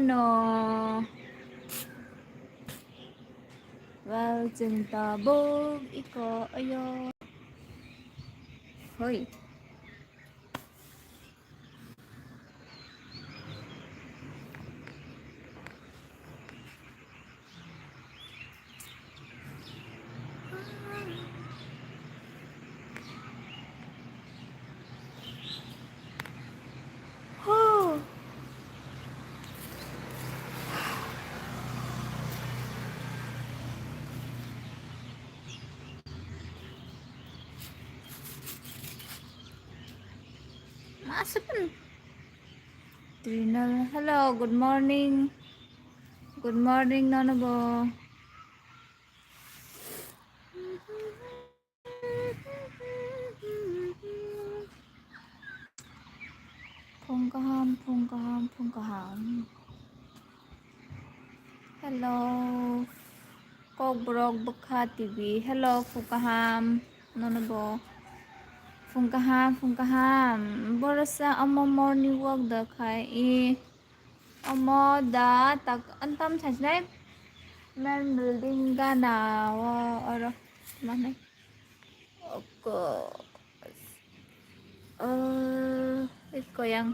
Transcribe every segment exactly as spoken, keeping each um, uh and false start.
No. Well, chwng tabuk iko ayo. Hoi. Masuk kan? Trinal, hello, good morning. Good morning, nono bo. Phung kaham, phung kaham, phung kaham. Hello. Kokborok Bwkha T V. Hello, phung kaham. Nono bo. Phung kaham, phung kaham. Borok sa omo morning walk da khai. I omo da tak antam sajnai. Main building gana o oro. Mana? Oko. Oh, iko yang.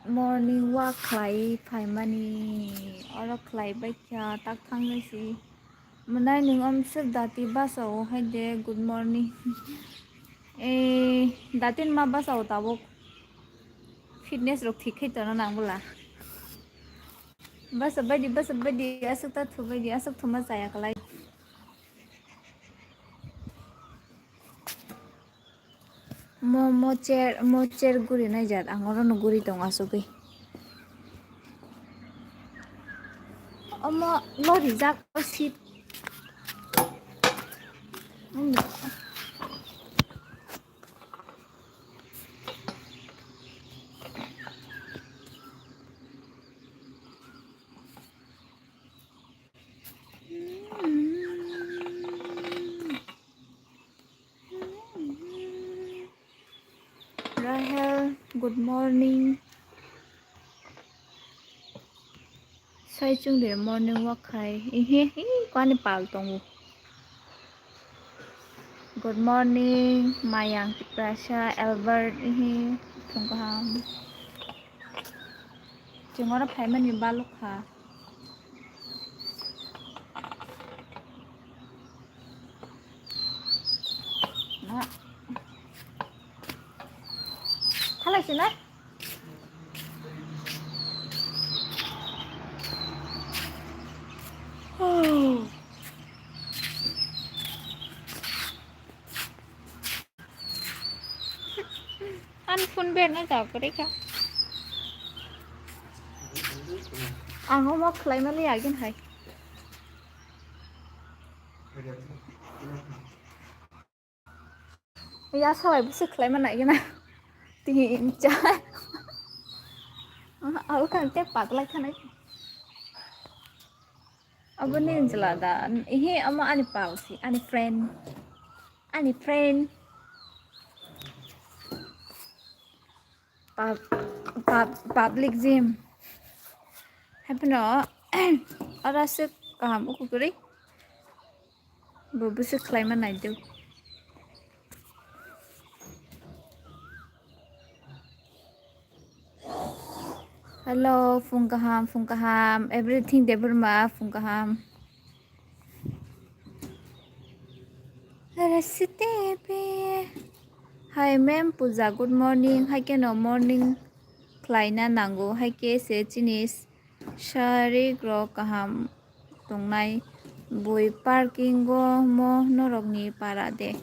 Morning walk khlai phaimani, oro khlai baikha, tak thangnai si. Mwnai nwng omswk dati basa o hai de, good morning. Eh, dati ma basa o tabuk. Fitness rok thik khai tona nang bwla. Basa baidi, basa baidi, aswk ta thu baidi, aswk thuma chaya kwlai. Mo, mo chair, mo chair guri nai jat, ang oro no guri tongo asugwi. Omo no rijak o seat. Rahel, good morning. Sai chwng de morning walk khai. Ihe, hi, kwani pal tongo. Good morning, Mayang Tiprasa, Albert, ihe, phung kaham. Chwng oro phaimani balok kha. Na. Khalai sina? Oh. Ani phone berna jabri kha. Ang omo khlai mali agin hai. Ya sawai busi khlai mana gina. Tin cha. Au kan te paglai khanai. Aboni jela da. Ihe ama ani pal si, ani friend. Ani friend. Pub-, pub-, public gym. Happy no? Ora sik kaham uku kuri. Bo busi khlai ma nai do. Hello, phung kaham, phung kaham. Everything Debbarma, phung kaham. Rasidebi. Hi, ma'am, Puja, good morning. Hai keno morning khlaina nango. Hai ke se chini sarik rok kaham tongnai. Bui parking o mo norokni para de.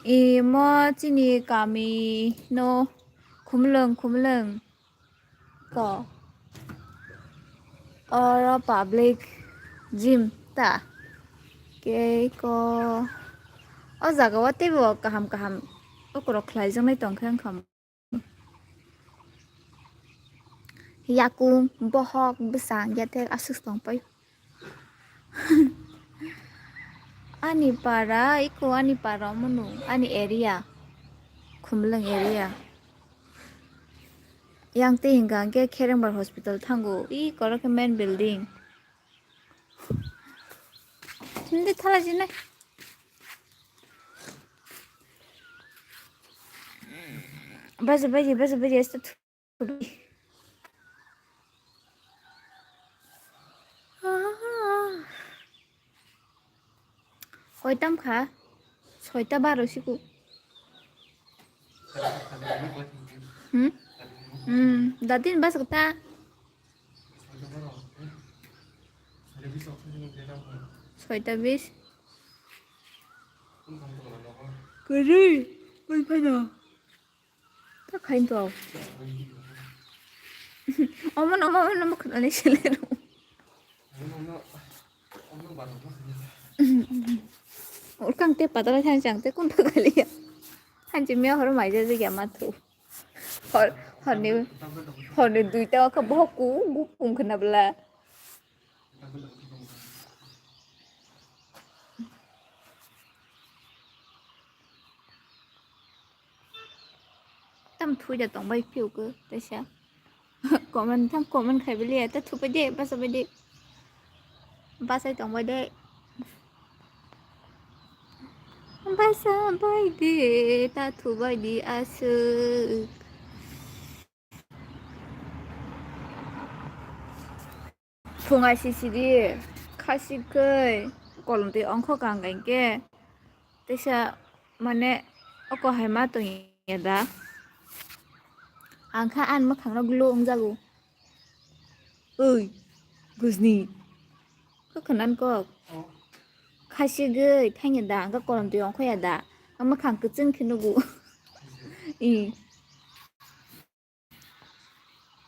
I mo chini kami no khumlwng, khumlwng. Ko. Oro public gym ta. Kei ko. O jaga o teibo kaham kaham ukurok khlaijaknai tongkhe wngkha. Yakung, bohok, bwsang, yathek aswk tongpai. Ani para, iko ani para munu, ani area, Khumlwng area. Yang tei hingka hingke Kherengbar hospital thango. I koro khe main building. Hindi thala jinai. Baja baji, baja baji, esta thu-, Koitam kha? Soita baro siku. Hmm? Hmm, datin bas kata. Soita bis. Kiri, koi pada. Ta khain to. Omo no, omo no, omo khna ni sele ro. Urkang te patala thang chang te kun pakali ya. Hanchi miya horo maija je ya mathu. Hor, horni, horni duita ka bohok ku, gu kung khna bla. Tam thui da tong bai phiu ko, teisa. Comment, tam comment khai bili, ta thu pai de, basa pai de. Basa tong bai de. Basa bai de, ta thu bai di asuk. Phungai sisidi khasik khe kolom twi ongkho kang khe teisa mane oko hai ma tongya da. Ang kha ani mwkhang no glow wngjago. Oi, Gujni. Kok khwnan kok. Khasik gwi thangya da, ang kha kolom twi ongkhoya da. Ang mwkhang kwchwng khe nugo. I.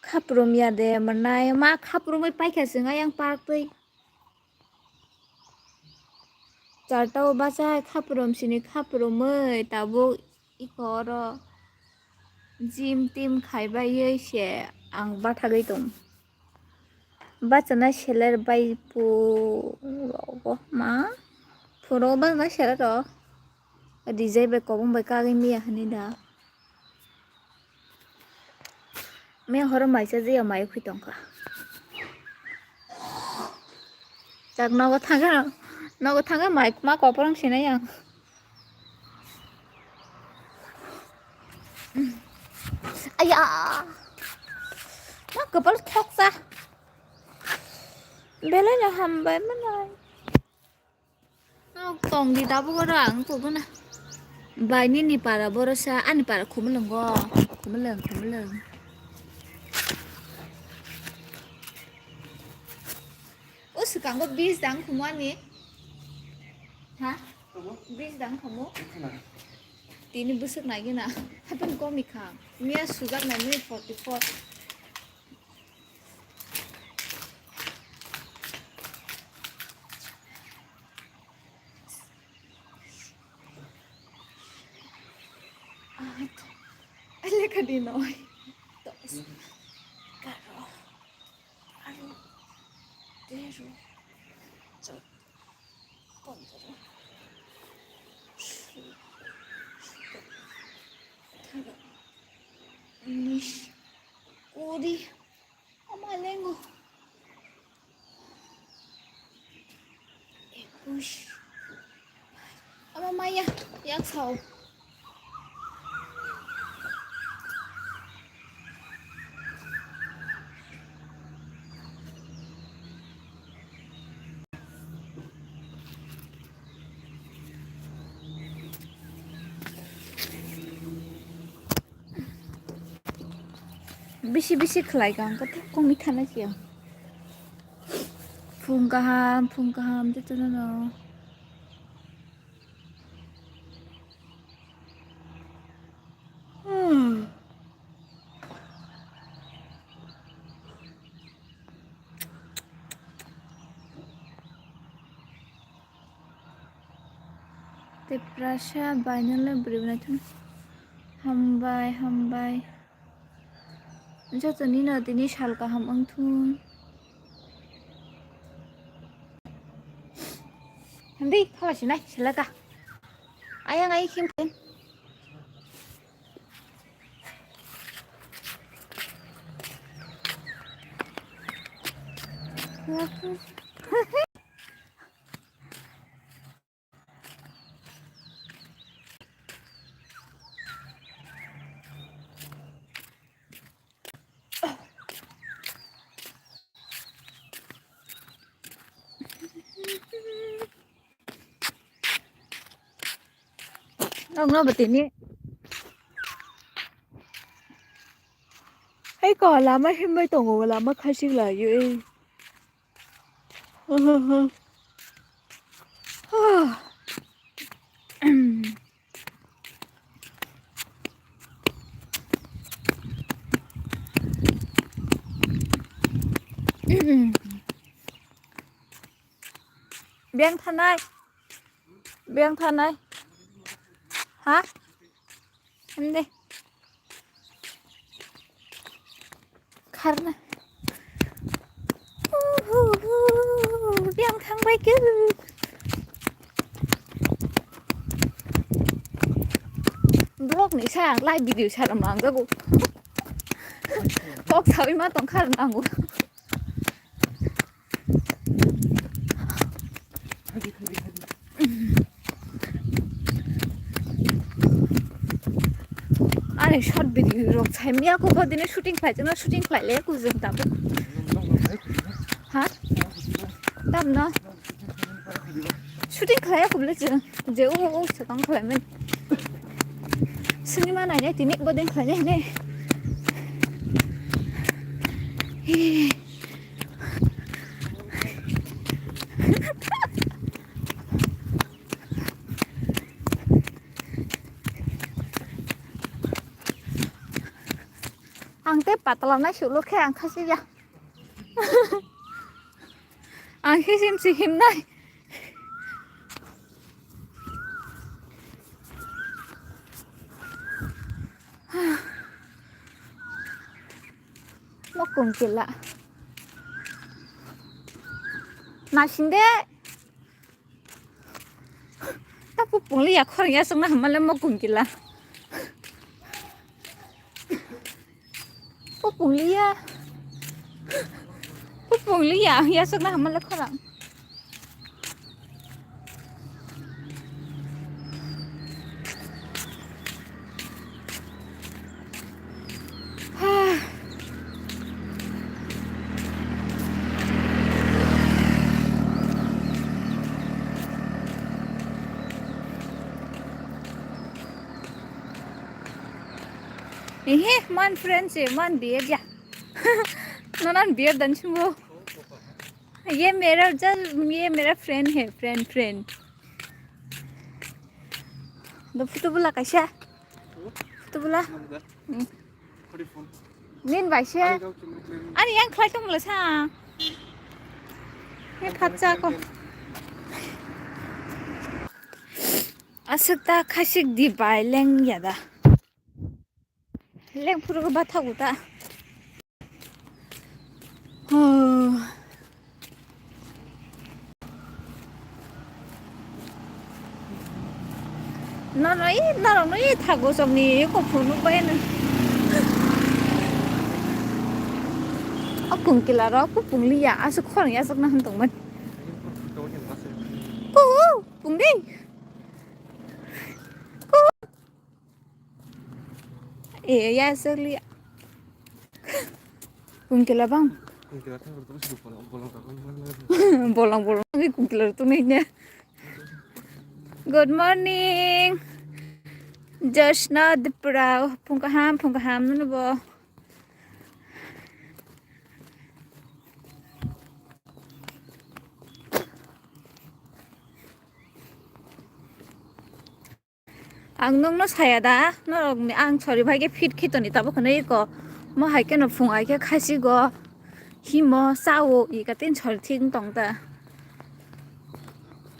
Khaprum ya de mwnai, ma khaprumwi paikha chwng ayang park twi. Charta o bachai khaprum sini khaprumwi tabuk iko oro gym tim khai baiwi se ang bathagwi tong. Bachana seler bai pu rogo ma phuro bachana seler ro rijai bai kobong bai kagwi miya hinwi da. Me horo maisa je ya mai khui tongkha. Tak nogo thangkha, nogo thangkha mai ma koporong sinai ang. Aya. Ma kopal thoksa. Belai no hambai manai. Nok tong di tabuk oro ang tubuna. Bai nini para borosa, ani para khumulwngo. Khumulwng, khumulwng. O swkango bis dang khumu ani. Ha? Bis dang khumu? Tini bwswk nai gina. Happen komi kha. Miya sujak nai mini forty four. Aat. Lekha di noi. Dos. Karo. Aro. Tero. Chot. Pondro. Solo. Sotoro. Atharo. Unis. Kuri. Ama lengo. Ekush. Ama maya, yang sao. Bisi bisi khlai ka ang khe kongwi thana khe. Phung kaham, phung kaham jotono no. Hmm. Tiprasa bainole bwrwi naithok. Hambai, hambai. Joto nino tini sal kaham wngthung. Hindi, khala sinai, selaka. Ayang ai khim. Ang no batini. Hai ko lama himbai tongo, lama khasik lai yo, eh. Beng thanai. Beng thanai. Ha? Hindi. Kharna. Uhuhu, biyang thangbai khe. Vlog ni sa ang live video sa ram ang jago. Kok sawi ma tong khar nango. Ani short video rok sai miya ko dine shooting khlai jana shooting khlai le ku jeng ta. Ha? Tam no. Shooting khlai ko le jeng je o o sakang khlai men. Sini ma nai tini bodeng khlai ne. Ang tei patla nai sulu khe ang khasi ya. Ang khe sim si him nai. Mokung kila. Nasing de. Ta pupung liya khorang ya songna hamale mokung kila. Pupung liya. Pupung liya ya songna hamale khorang. Ehe, man friend se, man beer ya. Nanan beer dan chungo. Ye mera jal, ye mera friend hai, friend, friend. Do photo bula kaisa. Photo bula. Hmm. Nin bai se. Ani yang khlai tong bula sa. He phatsa ko. Aswk ta khasik di bai leng ya da. Leng phuru ba thagu ta. Norok i, norok no i thago chokni kophuru nukbai no. O pungkila rok, o pungliya, aswk khorang yachakna hwn tongmani. Ku, pungdi. Ku. Eh, ya, aswk liya. Pungkila bang. Pungkila thang rok tong si bolong, bolong rok. Bolong, bolong, ni pungkila rok tong ni ne. Good morning. Joshna Dipra, phung kaham, phung kaham, nunu bo. Ang nokno saya da, norokni ang sori bai khe fit khitoni tabuk hwnwi ko. Mo hai kheno phung hai khe khasigo, himo, chao, i katin sori thik tong ta.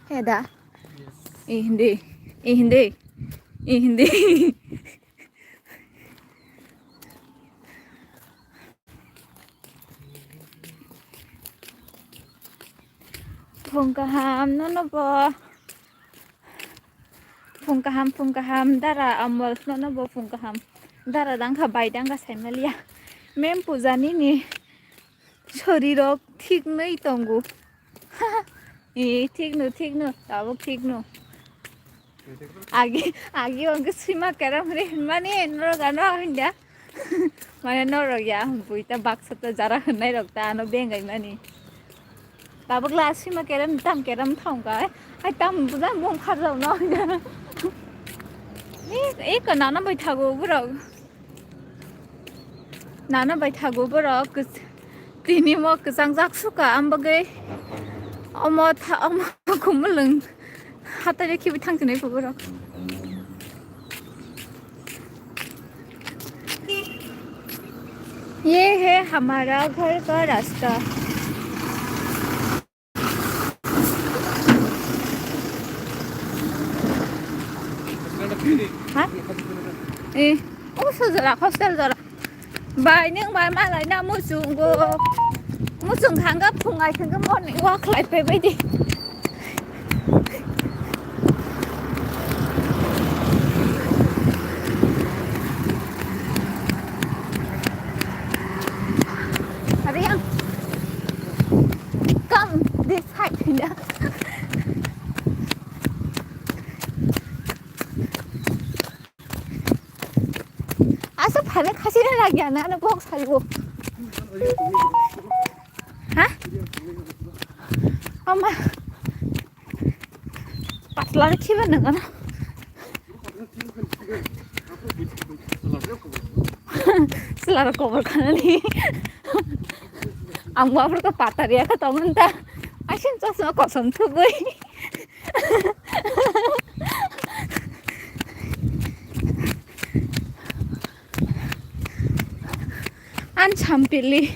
He da? Yes. I hindi, i hindi, i hindi. Phung kaham nono bo. Phung kaham, phung kaham, dara Amol nono bo phung kaham. Dara dangkha bai dangkha saimaliya. Mem puja nini. Sorirok thik nwi tongo. Eh, thik no, thik no, tabuk thik no. Agi, agi wngkhe swima kerem hinwi hinmani, norok ano hinda. Mane norok ya, buita baksa ta jara hinnairok ta ano bengaimani. Tabuk la swima kerem tam kerem thangkha. Ai tam bujang bong kharjak no hinda. Eh, eh, ko nana bai thago borok. Nana bai thago borok, kwch-, tini mo kwchang jak suka, am bagwi omo tha-, omo kumulwng hatai rw khibi thang tini borok. Ye hai hamara ghar ka rasta. Ha? Eh, oh, so jora, hostel jora. Bai, neng bai, malai na muchungo. Muchung thangga phungai thangga morning walk lai pe bai di. Are yang. Come this side, ya. Asa phale khasi na lagi ana, ana box salibo. Ha? Ama. Patla khiba na kana. Selar kobor kana ni. Ang babar ko patar ya ka taman ta. Asin chasma kosom thugui. An champili.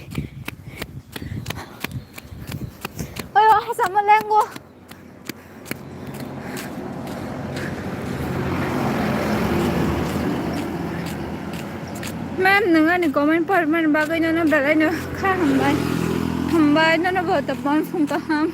Oyo, hasa malengo. Ma'am, nwng ani comment pormani bagwi nono belai no kha hambai. Hambai, nono bo tabuk phung kaham.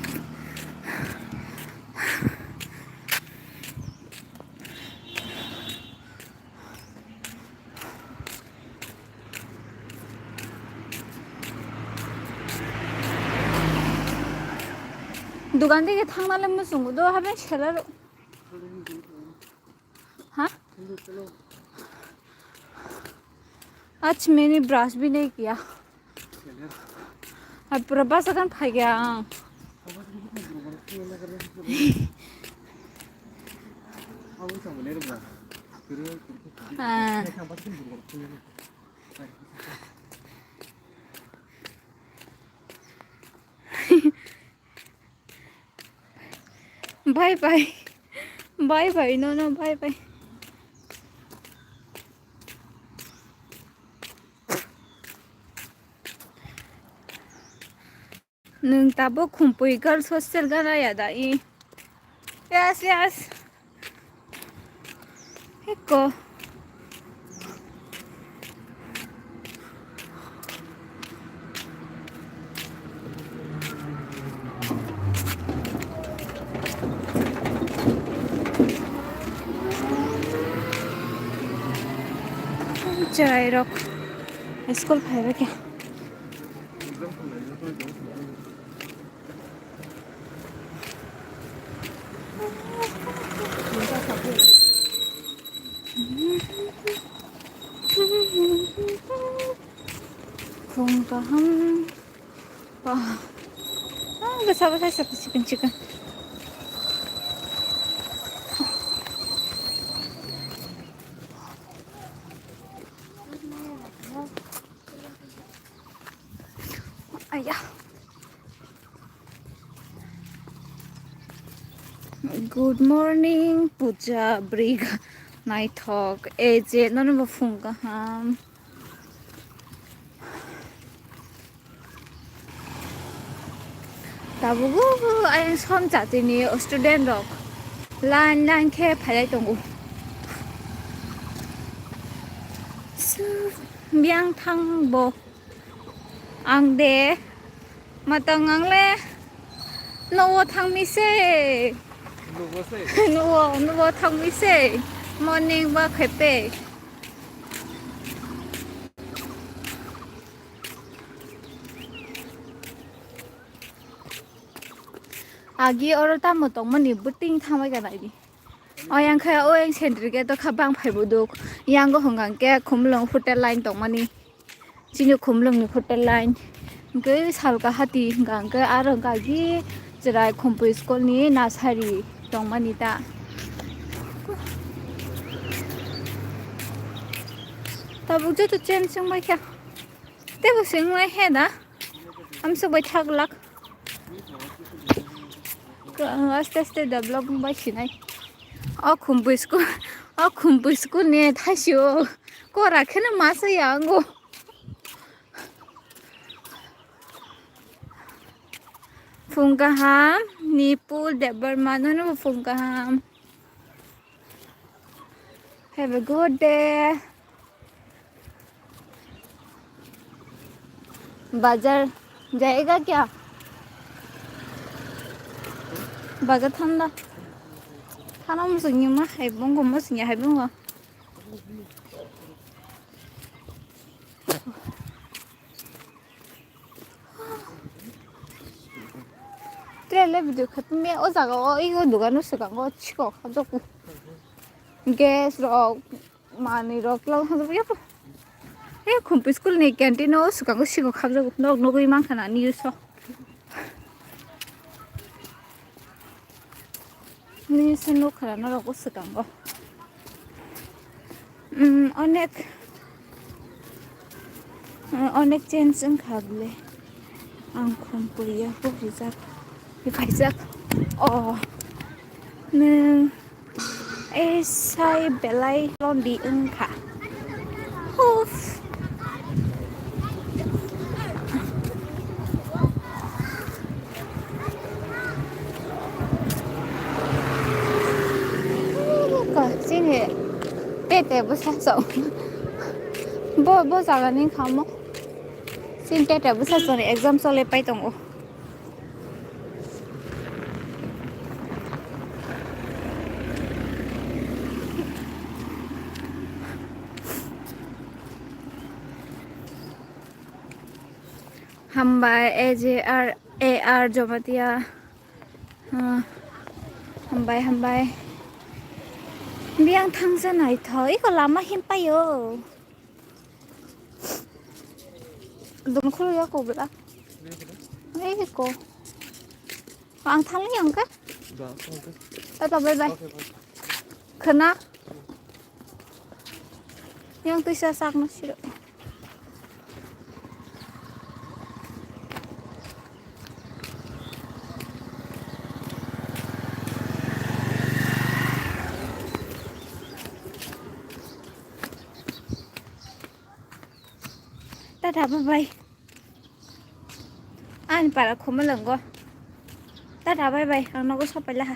Dukan dige thangna le muchungo do, haben seller. Ha? Aaj maine brush bhi nahi kiya. Ab pura bus agan phai gaya ang. Ah. Bye bye. Bye bye. No, no, bye bye. Nwng tabuk Khumpui girls hostel gana ya da i? Yes, yes. Heko. Chwrairok school phaibai khe. Phung kaham. Ba. Ah, bwsa bwsa sa chicken chicken. Aya. Good morning, Puja, Briga, Naithok, Eje, nono bo phung kaham. Tabuk ayang som jatini student rok line line khe phailai tongo. Su-, biyang thang bo. Ang de, matang ang le, nuo thangmi se. Nuo se? Nuo, nuo thangmi se. Morning walk khepe. Agi oro tamo tongmani bwtwing thamai ka naidi. O yang khe o yang sentry gate o kha bang phai buduk. Yang o hwnka hwnkhe Khumulwng hotel line tongmani. Chini Khumulwng ni hotel line. Hwnkhe salka hati hwnka hwnkhe aro hwnka agi chwrai Khumpui school ni nasari tongmani ta. Tabuk joto change wngbai kha. Tebo swngmai he da. Amsuk bai thak lak. Aste aste develop bai sinai. O Khumpui school, o Khumpui school ni thaisio kora kheno masa ya ango. Phung kaham, Nipul Debbarma, nono bo phung kaham. Have a good day. Bazar jayega kya? Bazar thanda. Thana musungni ma hai bongo, musungni hai bongo. Trele video khatmi o jaga o, i o dogano swkango chiko khajoku. Gas rok, manwi rok, kla khajoku yapo. E Khumpui school ni canteen o swkango chiko khajoku. Nok nugwi mankha na news o. Nini se nuk khwlana rok o swkango. Mm, onek, mm, onek change wngkha bwle. Ang Khumpui ya bo rijak, rijak. Oh, nwng. Esai belai londi wngkha. Huf. Chini tete bwsa chwng. Bo, bo jaga ni wngkha omo. Chini tete bwsa chwng exam choli pai tongo. Hambai, A J R, A R Jamatia. Ah, hambai, hambai. Biyang thangsa naithok, iko lama himpayo. Dum khulu ya ko bla. Ei ko. Ang thang yang ka? Ba, oke. Tata bye bye. Oke, bye. Khna. Yang tuisa sak na siro. Tata bye bye. Ani para Khumulwngo. Tata bye bye. Ang nogo sopai laha.